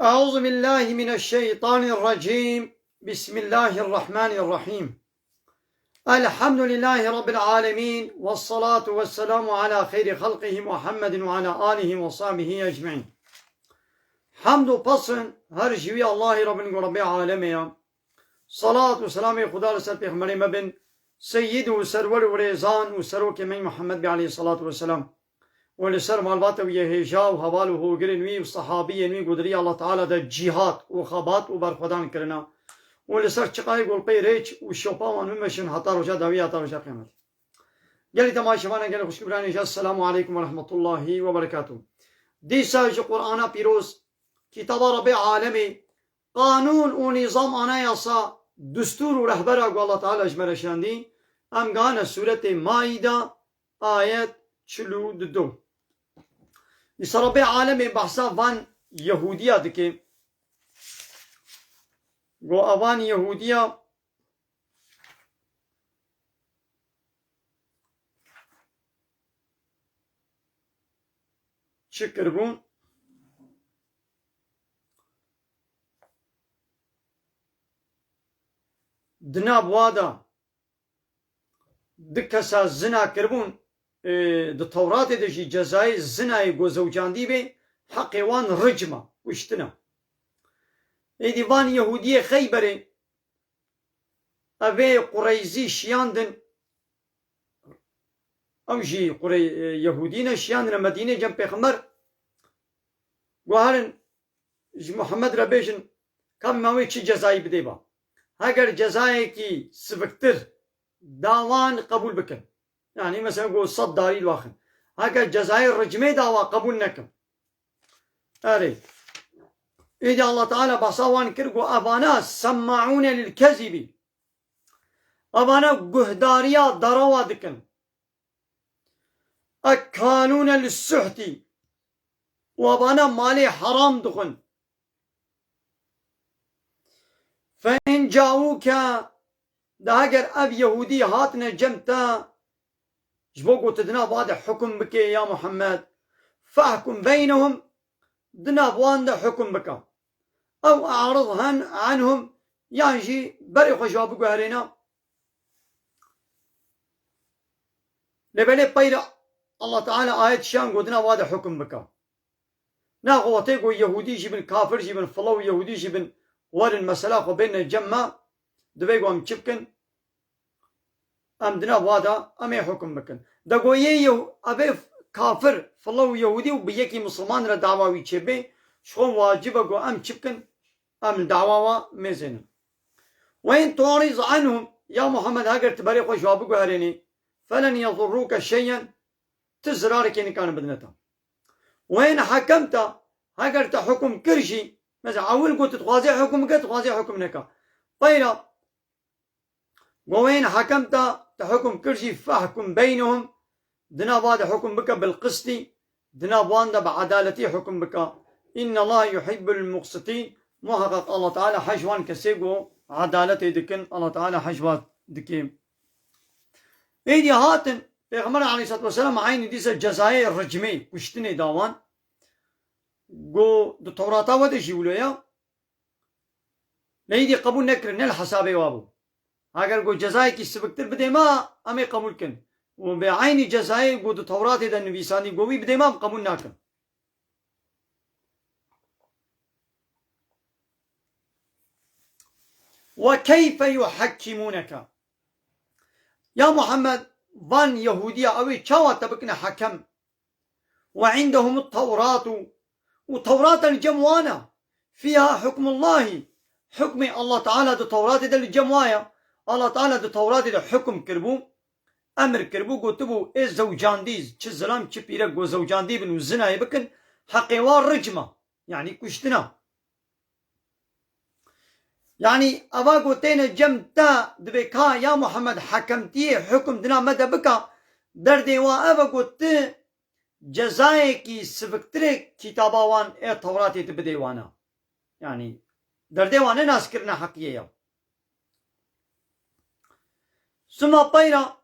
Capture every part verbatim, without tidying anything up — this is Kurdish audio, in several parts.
أعوذ بالله من الشيطان الرجيم. بسم الله الرحمن الرحيم. الحمد لله رب العالمين، والصلاة والسلام على خير خلقه محمد وعلى آله وصحبه أجمعين. Hamd û pesn her ji wî Allahî Rabbin ku Rabbê alemê ya. Salat û selamê Xuda li ser pêxemberê me bin, seyyid û serwer û rêzan û serokê me Muhammed bê aleyhissalatu vesselam. û li ser malbata wî yê hêja û heval û hogirên wî û sehabiyên wî ku di riya Allah Teala de cîhat û xebat û berxwedan kirina û li ser çiqayê ku li pey rêç û şopa wan bimeşin heta roja dawî, heta roja qiyamete. Gelî temaşevana, gelî xwişk û biranê jî, Esselamu aleykum ve rahmetullahi ve berekatuh. Dîsa ji Qur'ana pîroz, kitaba Rabbê alemê, qanûn û nîzam, anayasa, dustûr û rehbera ku Allah Teala ji me re şandî, em gane sûretê Maîda, ayet çil û du. Îsa Rabbê alemê behsa van Yehûdiya dike. Go evan Yehûdiya çi kiribûn? Di nav wa de du kesa zina kiribûn, e, di Tewratê de jî cezayê zinayê ku zewcandî bê, heqê wan ricm e, kuştin e. Êdî van Yehûdiyê Xeyberê, evê Qureyzî şiyandin, ew jî Qurey-, e, Yehûdî ne, şiyandine Medînê cem pêxember, guherin ji Muhammed re bêjin, ka me wê çi cezayî bidê ba. Heger cezayekî siviktir da wan qebûl bikin. Yanî mesela go sed darî li waxin. Heger cezayê ricmê da wa qebûl nekin. Erê. Êdî Allah Teala behsa wan kir, go evana semma'ûne lil kezîbî. Evana guhdariya derewa dikin. Ekkalûne lissuhtî. Û evana malê heram dixwin. Fe in caûke, de heger ev Yehûdî hatine cem te, ji bo ku tu di nav wa de hukum bikê ya Muhammed, fehkum beynehum, di nav wan de hukum bike. Ew e'rid hen, anhum, yan jî berê xwe ji wa biguherêne. Lê belê peyre Allah Teala ayet şiyan ku di nav wa de hukum bike. Naxwe wextê ku Yehûdî jî bin, kafir jî bin, filaw Yehûdî jî bin, werin mesela xwe bêne cem me, divê ku em çi bikin? Em di nav wa de em ê hukum bikin. De ku yê Yehu-, evê kafir, filaw Yehûdî û bi yekî misilman re dawa wî çêbê, ji xwe wacib e ku em çi bikin? Em li dawa wa mêzênin. Ve in tu'riz anhum, ya Muhammed, heger tu berê xwe ji wa biguherênî, felen yedurrûke şeyen, ti zirarekê nikarin bidine te. Ve in hekemte, heger te hukum kir jî, mesela ewil got, tu dixwazê hukum bike, tu dixwazê hukum neke. Peyra, Go wên hekemta te hukum kir jî, fehkum beynehum, di nav wa de hukum bike bil qistî, di nav wan de bi edaletî hukum bike. Innallaha yuhibbul muqsitîn. Muheqeq Allah Teala hej wan kesê ku edaletê dikin, Allah Teala hej wan dike. Êdî hatin, Pêxember aleyhissalatu vesselam eynî dîsa cezayê ricmê, kuştinê da wan. Go di Tewrata we de jî wilo ya. Lê êdî qebûl nekirin, ne li hesabê wa bû. Heger ku cezayekî siviktir bidê me, em ê qebûl kin. Û bi eynî cezayê ku di Tewratê de nivîsandî ku wî bidê me, em qebûl nakin. Ve keyfe yuhekkimûneke. Ya Muhammed, van Yehûdiya ew ê çawa te bikine hekem? Ve indehum Tewratu. Û Tewrata li cem wan e. Fîha hukmullahî. Hukmê Allah Teala di Tewratê de li cem wa ye. Allah Teala di Tewratê de hukum kiribû, emir kiribû, gotibû, ê zewcandî, çi zilam, çi pîrek ku zewcandî bin û zinayê bikin, heqê wan ricm e. Yanî kuştin e. Yanî eva ku têne cem te, divê ka ya Muhammed hekemtiyê, hukum dina me de bika, derdê wa ev e ku ti cezayekî siviktirê kitaba wan ê Tewratê tu bidê wana. Yanî derdê wan ne naskirina heqiyê ya. Sima peyra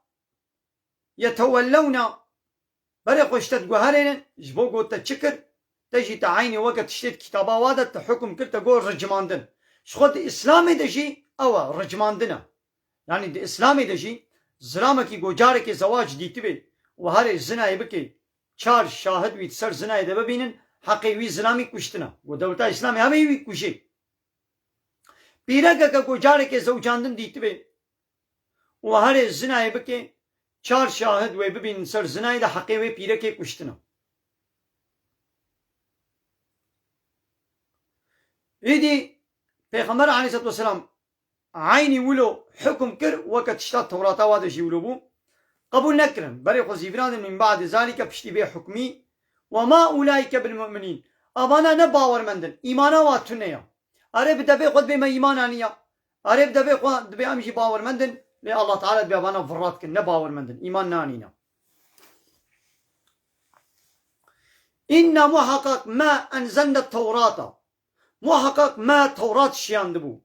yetewellewna, berê xwe ji te diguherênin, ji bo ku te çi kir? te jî te eynî weke tiştê di kitaba wa de te hukm kir, te got ricmandin. Ji xwe di Îslamê de jî ew e, ricmandin e. Yanî di Îslamê de jî zilamekî ku carekê zewac dîtibê û herê zinayê bike, çar şahid wî di ser zinayê de bibînin, heqê wî zilamî kuştin e. Ku dewleta Îslamê hebe wî kujê. Pîrekeke ku carekê zewcandin dîtibê û herê zinayê bike, çar şahid wê bibînin ser zinayê de, heqê wê pîrekê kuştin e. Îdî Pêxember aleyhisselatu vesselam eynî wilo hukm kir, weke tişta Tewrata wa de jî wilo bû. Qebûl nekirin. Berê xwe zîvirandin, min ba'di zalike, piştî vê hukmî. Ve ma ulaike bil mu'minîn. Avana ne bawermendin. Îmana wa tune ya. Erê bi devê xwe dibê me îmana niya. Erê bi devê xwe dibê em jî bawermendin. Lê Allah Teala dibê avana virrat kin. Ne bawermendin. Îman nanîne. Înna muhaqqaq ma enzelne Tewrata. Muhaqqaq me Tewrat şiyandibû.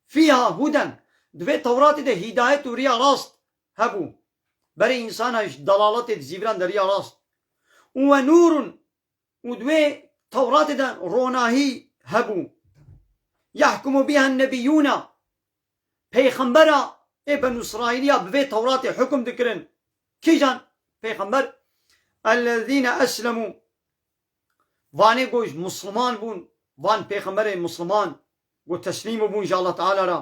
Fîha huden, di vê Tewratê de hîdayet û riya rast hebû. Berê însana ji dalaletê di zîviran de riya rast. Û we nûrun, û di wê Tewratê de ronahî hebû. Yahkumu biha nebiyyûna, peyxembera ê Benû Îsraîliya bi vê Tewratê hukm dikirin. Kîjan peyxember? Ellezîne eslemû. Vanê ku ji Musliman bûn, van pêxemberê Musliman ku teslîm bûn ji Allah Teala re,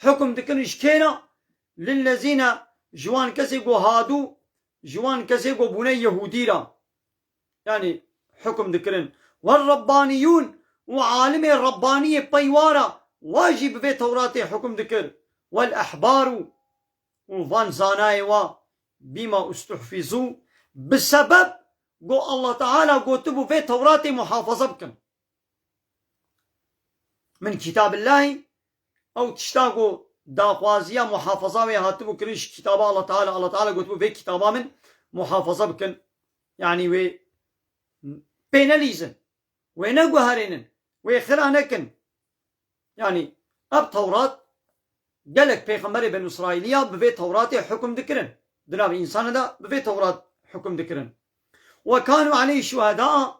hukm dikin ji kê re? Lillezîne, ji wan kesê ku hadû, ji wan kesê ku bûne Yehûdî re. Yanî hukm dikirin. Werrebbaniyûn, û alimê Rebbaniyê pey wa re, wa jî bi vê Tewratê hukm dikir. Wel ehbaru, û van zanayê wa, bîma ustuhfîzû, bi sebeb ku Allah Teala gotibû vê Tewratê muhafaza bikin. Min kitabillahî, ew tişta ku daxwaziya muhafaza wê hatibû kirin ji kitaba Allah Teala, Allah Teala gotibû vê kitaba min muhafaza bikin. Yanî wê pê nelîzin, wê neguherênin, wê xira nekin. Yanî ev Tewrat, gelek pêxemberê Benû Îsraîliya bi vê Tewratê hukm dikirin. Di nav însana de bi vê Tewrat hukm dikirin. Ve kanu aleyhî şuheda,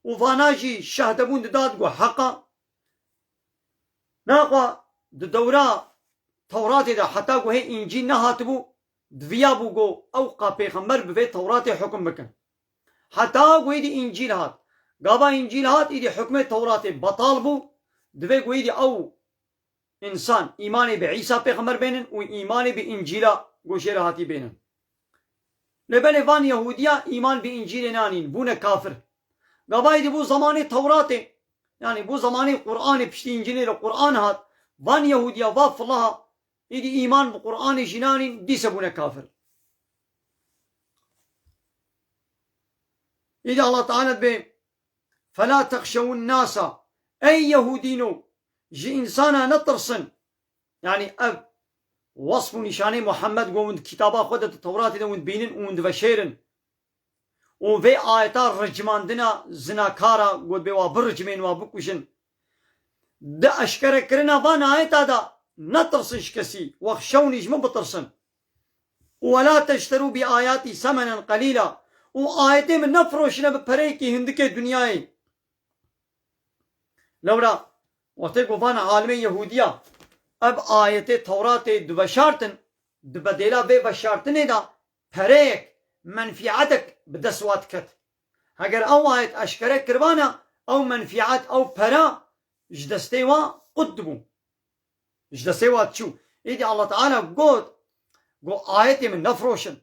û vana jî şehde bûn dida ku heq e. Naxwe di dewra Tewratê de heta ku hê Încîl nehatibû, di viya bû ku ew qa pêxember bi vê Tewratê hukm bikin. Heta ku êdî Încîl hat. Gava Încîl hat, êdî hukmê Tewratê betal bû. Divê ku êdî ew însan îmanê bi Îsa pêxember bênin û îmanê bi Încîla ku jê re hatî bênin. Lê belê van Yehûdiya îman bi Încîlê nanîn, bûne kafir. Gava êdî bû zemanê Tewratê, yanî bû zemanê Qur'anê, piştî Încîlê re Qur'an hat, van Yehûdiya, va filaha, êdî îman bi Qur'anê jî nanîn, dîse bûne kafir. Êdî Allah Teala dibê, "Fela texşewun nasa." Ey Yehûdîno, ji însana netirsin. Yanî ev wesf û nîşanê Muhammed ku hûn di kitaba xwe de, di Tewratê de hûn dibînin û hûn diveşêrin. Û vê ayeta ricmandina zinakara, got bê wa biricmên, wa bikujin. Di eşkerekirina van ayeta de netirsin ji kesî, wexşewnî ji min bitirsin. Û "Wela teşterû bi ayatî semenen qelîla." Û ayetê min nefiroşine bi pereyekî hindikê dinyayê. Lewra wextê ku van alimê Yehûdiya ev ayetê Tewratê diveşartin, di bedêla vê veşartinê de pereyek, menfîetek bi dest wa diket. Heger ew ayet eşkere kiribana, ew menfîet, ew pera ji destê wa qut dibû. Ji destê wa diçû. Êdî Allah Teala got, got, "Ayetê min nefiroşin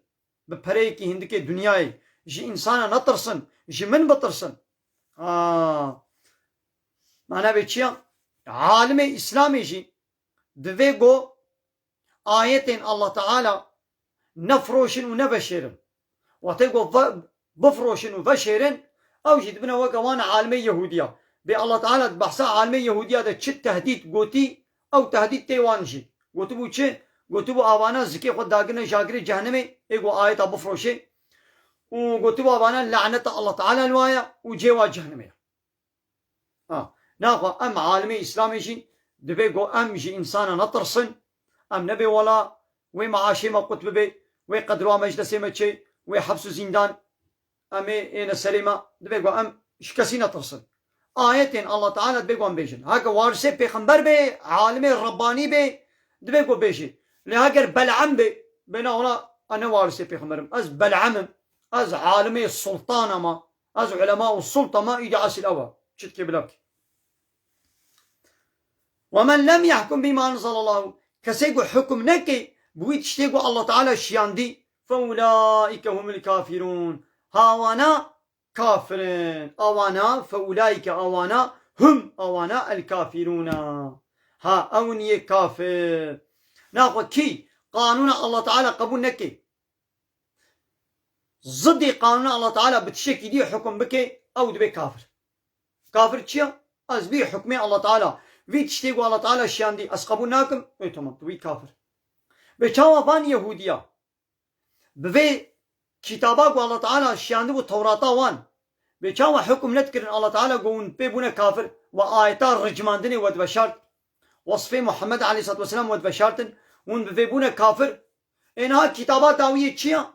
bi pereyekî hindikê dinyayê. Ji însana netirsin, ji min bitirsin." Ha. Mana vê çi ya? Alimê Îslamê jî divê ku ayetên Allah Teala nefiroşin û neveşêrin. Wextê ku ve-, bifiroşin û veşêrin, ew jî dibine weke wan alimê Yehûdiya. Bê Allah Teala di behsa alimê Yehûdiya de çi tehdît gotî, ew tehdît tê wan jî. Gotibû çi? Gotibû, "Avana zikê xwe dagirine jagirê cehennemê, ê ku ayeta bifiroşê." Û gotibû, "Avana laneta Allah Teala li wa ye û cê wa cehennemê ye." Ha, naxwe em alimê Îslamê jî divê ku em ji însana netirsin, em nebê wela wê meaşê me qut bibe, wê qedra meclisê me çê, wê heps û zîndan, em ê êne serê me, divê ku em ji kesî netirsin. Ayetên Allah Teala dibê ku em bêjin. Heke warisê pêxember bê, alimê Rebbanî bê, dibê ku bêjî. Lê heger Bel'am bê, bê na wala ez ne warisê pêxember im. Ez Bel'am im. Ez alimê sultana ma. Ez ulema û sulta ma, îdî esil ew e. Çitkê bila bikî. وَمَنْ لَمْ يَحْكُمْ بِمَا أَنْزَلَ اللّٰهُ. Kesê ku hukm neke bi wî tiştê ku Allah Teala şiyandî, فَاُولَٰئِكَ هُمُ الْكَافِرُونَ. Hawana kafir in. Awana, فَاُولَٰئِكَ, awana, hum, awana, الْكَافِرُونَ. Ha, ew in yê kafir. Naxwe kî qanûna Allah Teala qebûl neke, zidî qanûna Allah Teala bi tiştekî dî hukm bike, ew dibe kafir. Kafir çi ya? Ez vî hukmê Allah Teala, vî tiştê ku Allah Teala şiyandî, ez qebûl nakim. Ê, tamam, tu wî kafir. Bê çawa van Yehûdiya bi vê kitaba ku Allah Teala şiyandibû, Tewrata wan, bê çawa hukm nedikirin Allah Teala ku hûn pê bûne kafir, we ayeta ricmandinê we diveşart, wesfê Muhammed aleyhissalatu vesselam we diveşartin, hûn bi vê bûne kafir. Ê niha kitaba dawiyê çi ya?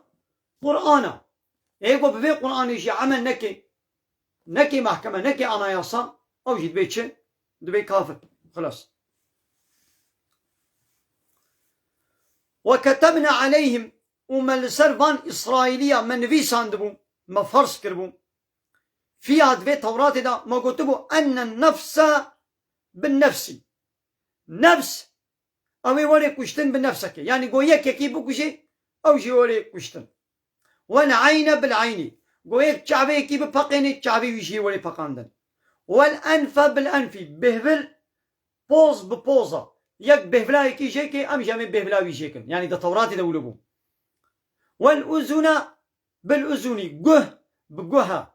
Qur'an e. Ê ku bi vê Qur'anê jî emel neke, neke mehkeme, neke anayasa, ew jî dibê çi? Dibê kafir. Xilas. وَكَتَبْنَا عَلَيْهِمْ, û me li ser van Îsraîliya me nivîsandibû, me ferz kiribû. Fiha, di vê Tewratê de me gotibû, اَنَّ النَّفْسَ بِالنَّفْسِ. Nefs, ew ê werê kuştin bi nefsekê. Yanî go yekekî bikujê, ew jî werê kuştin. وَالْعَيْنَ بِالْعَيْنِ. Go yek çavêyekî bipeqênê, çavê wî jî yê werê peqandin. وَالْأَنْفَ بِالْأَنْفِ. Bêhvil poz bi poza. Yek bêhvila yekî jêkê, em jî em ê bêhvila wî jêkin. Yanî di Tewratê de wilo bû. وَالْأُذُنَ بِالْأُذُنِ. Guh bi guh e.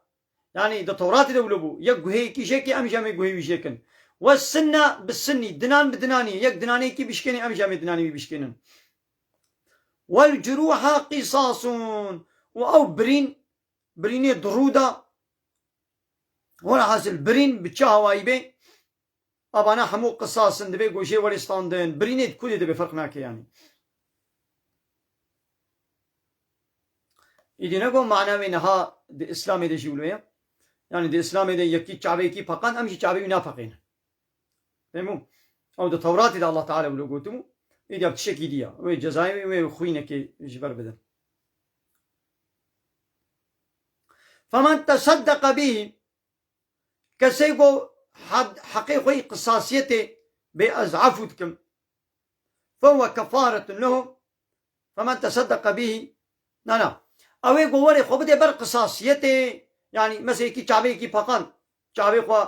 Yanî di Tewratê de wilo bû. Yek guhê yekî jêkê, em jî em ê guhê wî jêkin. وَالسِّنَّ بِالسِّنِّ. Dinan bi dinanî. Yek dinanê yekî bişkênê, em jî em ê dinanê wî bişkênin. وَالْجُرُوحَ قِصَاصٌ. Û ew birîn, birînê di rû de, welhasil birîn bi çi hawayî bê, evana hemû qisas in, dibê ku jê werê standin, birînê di ku de dibe, ferq nake yanî. Îdî ne ku mana wê niha di Îslamê de jî wilo ye. Yanî di Îslamê de yekî çavê yekî peqand, em jî çavê wî napeqênin. Fehmû? Ew di Tewratê de Allah Teala wilo gotibû. Îdî ev tiştekî dî ye. Wê cezayê wê, wê xwînekê ji ber bidin. فَمَنْ تَصَدَّقَ بِهِ. Kesê ku had-, heqê xwe yî qisasiyetê bê, ez efû dikim. فَهُوَ كَفَّارَةٌ لَهُ. فَمَنْ تَصَدَّقَ بِهِ. Na, na. Ew ê ku werê xwe bidê ber qisasiyetê, yanî mesela yekî çavê yekî peqand, çavê xwe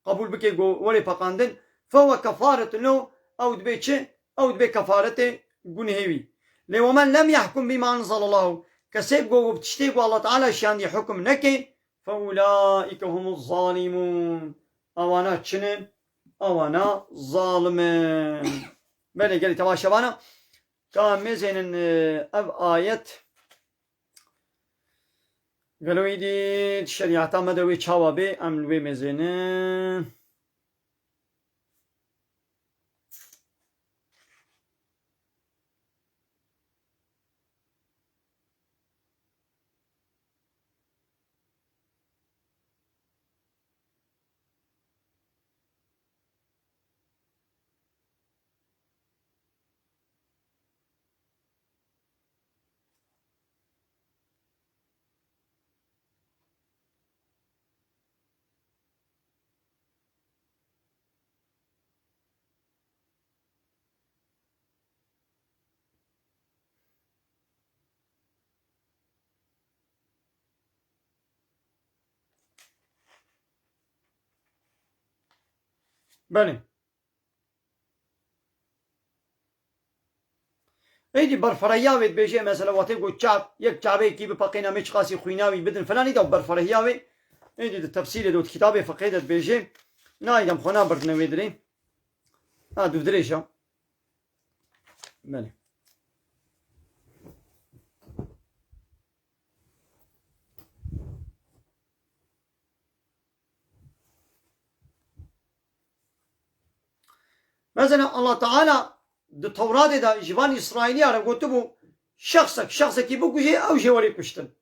qebûl bike ku werê peqandin, فَهُوَ كَفَّارَةٌ لَهُ. Ew dibe çi? Ew dibe kefaretê gunehê wî. Lê وَمَنْ لَمْ يَحْكُمْ بِمَا أَنْزَلَ اللّٰهُ. Kesê ku bi tiştê ku Allah Teala şiyandî hukm neke, فَاُولَٰئِكَ هُمُ الظَّالِمُونَ. Ewana çi ne? Ewana zalim in. Belê, gelî temaşevana, ka em mêzênin, e, ev ayet, gelo îdî şerîeta me de wê çawa bê, em li wê mêzênin. Belê. Êdî berfirehîya wê dibêje, mesela, watê ku çav, yek çavê yekî bipeqîne, em ê çiqasî xwîna wî bidin filan, îda berfirehîya wê, êdî di tefsîrê de û di kitabê fiqhê de dibêje, na îda em xwe nabirdine wê dirê. Ha, dûvdirêj e. Belê. Mesela Allah Teala di Tewratê de ji van Îsraîliya re gotibû, şexsek şexsekî bikuje, ew jê werê kuştin.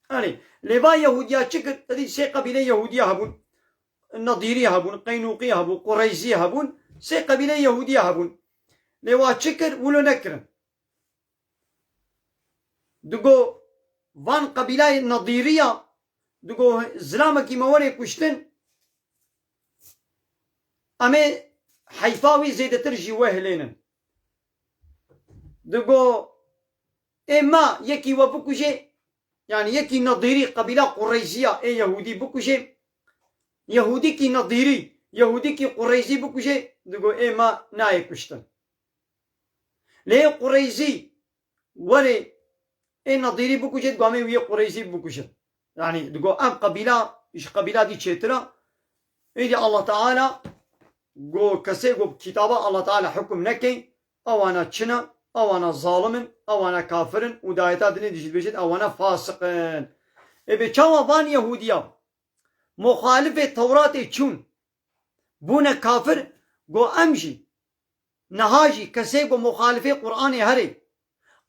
Erê, lê va Yehûdiya çi kir? Te dî sê qebîleyê Yehûdiya hebûn. Nedîrî hebûn, Qeynûqî hebû, Qureyzî hebûn. Sê qebîleyê Yehûdiya hebûn. Lê wa çi kir? Wilo nekirin. Digo van qebîlayê Nedîriya, digo zilamekî me werê kuştin, em ê heyfa wî zêdetir jî we hilênin. Digo ê me yekî we bikujê, yanî yekî Nedîrî qebîla Qureyziya ê Yehûdî bikujê, Yehûdîkî Nedîrî, Yehûdîkî Qureyzî bikujê, digo ê me nayê kuştin. Lê yê Qureyzî werê ê Nedîrî bikujê, digo em ê wî yê Qureyzî bikujin. Yanî digo em qebîla, ji qebîla dî çêtir e. Êdî Allah Teala go kesê go kitaba Allah Teala hukum nekey, ewana çi ne, ewana zalim in, ewana kafir in û di ayeta dinê dî jî dibêjin ewana fasiq in. Ê bê çawa van Yehûdiya muxalifê Tewratê çûn, bûne kafir, go em jî, niha jî kesê go muxalifê Qur'anê herê,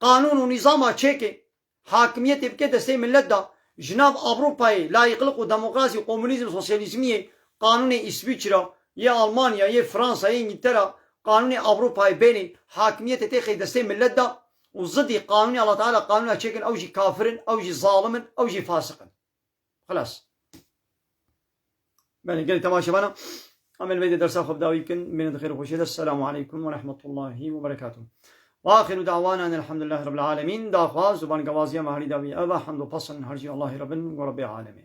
qanûn û nîzama çêke, hakimiyetê bike destê millet de, ji nav Ewropayê, layîqlik û demokrasî, komunîzm, sosyalîzmiyê, qanûnê Îsvîçra, yê Almanya, yê Fransa, yê Îngîltera, qanûnê Ewropayê bênê, hakimiyetê têxê destê millet de û zidî qanûnê Allah Teala qanûna çêkin, ew jî kafir in, ew jî zalim in, ew jî fasiq in. Xilas. Belê, gelê temaşevana, em ê li vê de dersa xwe bi dawî bikin. Bimînin di xêr û xweşiyê de. Selamu aleykum ve rahmetullahi ve berekatuh. Ve axiru da'wana enelhamdülillahi rabbil alemin. Daxwaz û bangevaziya me herî dawî ev e, hemd û pesn her jî Allahê Rabbin û Rabbê alemê.